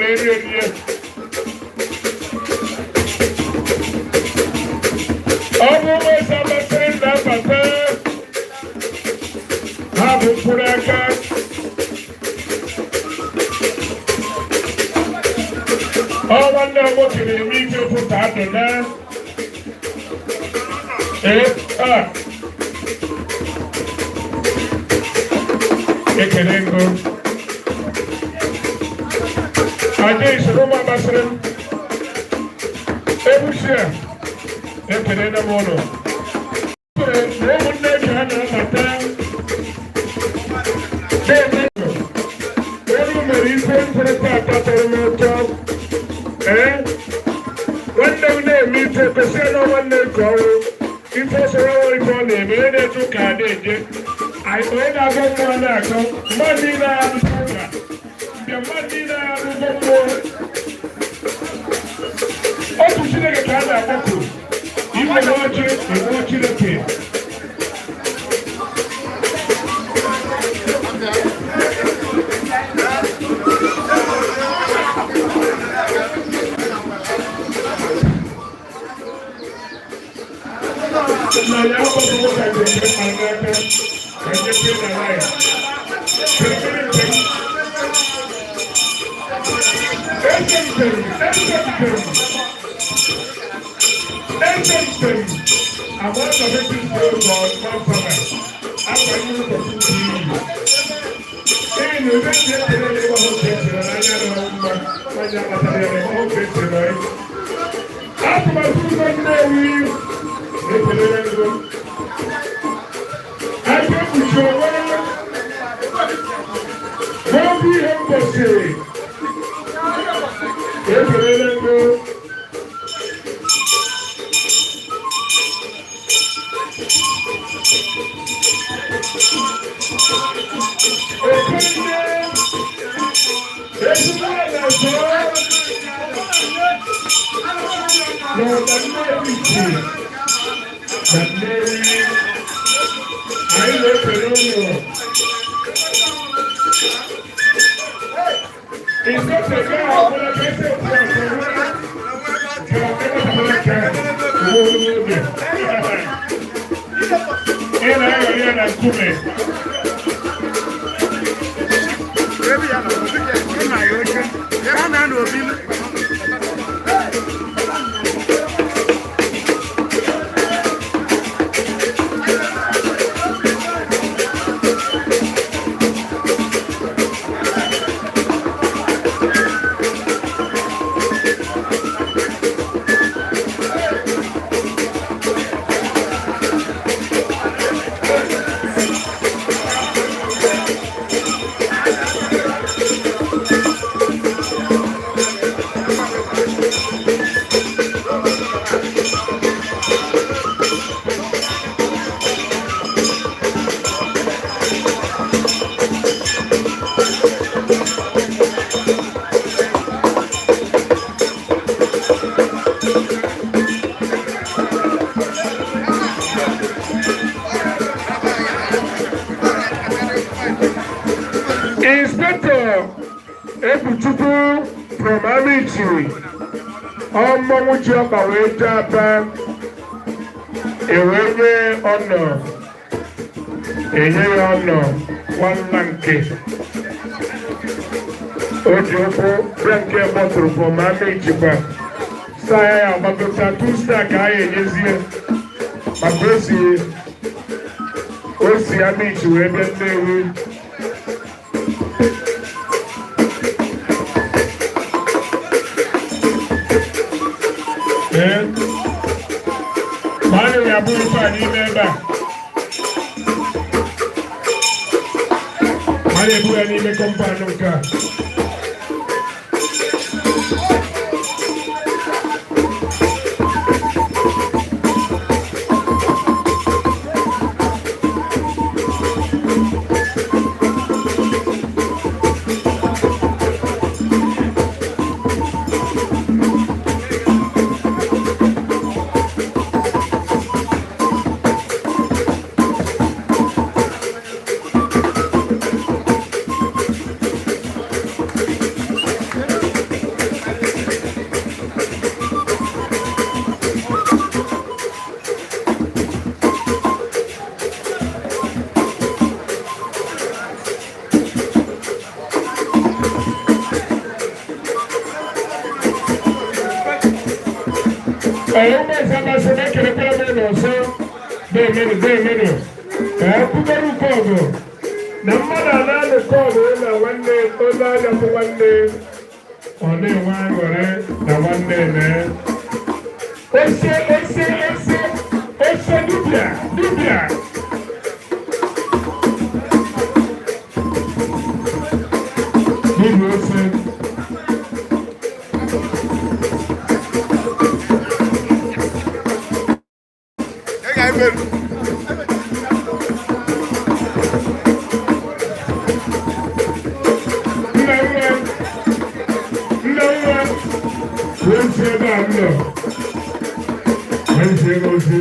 na-eri erie. Ọ bụ ụmụ masịrị na-abata, ha bụ mkpụrụ aka. Ọ nwanne m nwoke na-eme ike pụta adụ na ee a ekele ngo aja isoro ụmụ amasịrị m ebusi a ekele na m ụlọ na ụmụnne ka ha na-abata na-eme. Olu mere ife mfere tata tọrọ m ụtọ. Ee, nwanne m na-eme ife kwesịrị na nwanne nke ọrụ ife sọrọ ọrụ ife ọ na-eme. Onye na-eje ụka na-eje, onye na-agọ mmụọ na-agọ. Mmadụ niile arụgo ụka mbịa, mmadụ niile arụgo mmụọ. Otu Chineke ka a na-akpọku iwe n'ọchị ewuo Chineke. Na ya ọgbakọ nwoke a ga-eme mma n'aka ka nyepe na laịn pere njem eze njem eze njem eze njem agba 70 protocol mafana akwa ihe ụkọchukwu iyi ee na ebe ndị ekele na ịgba hụ ka echere n'anya na mma anya kpatara ya na ịgba hụ ka echere na atụmatụ ụzọ Nnewi ekelere ngo aka ekpuchi onwe n'obi ihe mbosi ekelere ngo. Okonne ezigbo na-azọ n'ọda Nnewi si na Nnewi, anyị na-ekele ụlọ. Ìsọ̀tẹ̀gá ọ̀bùnà kẹsẹ̀ òkú àtọ̀wé ka ẹgbẹ́ owó olóògbé. Ị na-aghọrọ ya na nkume. Ya na n'obi. Inspector Ebuchukwu from Amichi, ọmọnwụ ji ọkpa wee jee Aba, ewee nye ọnọ, enye ya ọnọ nwanna nke o ji ụkwụ bịa nke kpọtụrụ from Amichi kwa star ya agbagota two star ka a ya enyezie maka o si Amichi wee bịa Nnewi. Ee, ma a ya bụrụ ife a n'ime ebe a, ma a na-ebu ya n'ime compound nke a. Ee, ụmụ ọzọ na-ekelekwara m ụlọ ọzọ. Deemenụ, deemenụ. Ee, kwubere uke ọgụ na mmadụ a na-alụkọ ọgụ na nwanne onye anya bụ nwanne, ọ na-enwe aṅụrị na nwanne na ose ose ose ose dibịa dibịa. Dibịa ose. Ị ga-emeru. Nna nwa, nna nwa, wee si ebe a m nọ, wee si ebe ozi.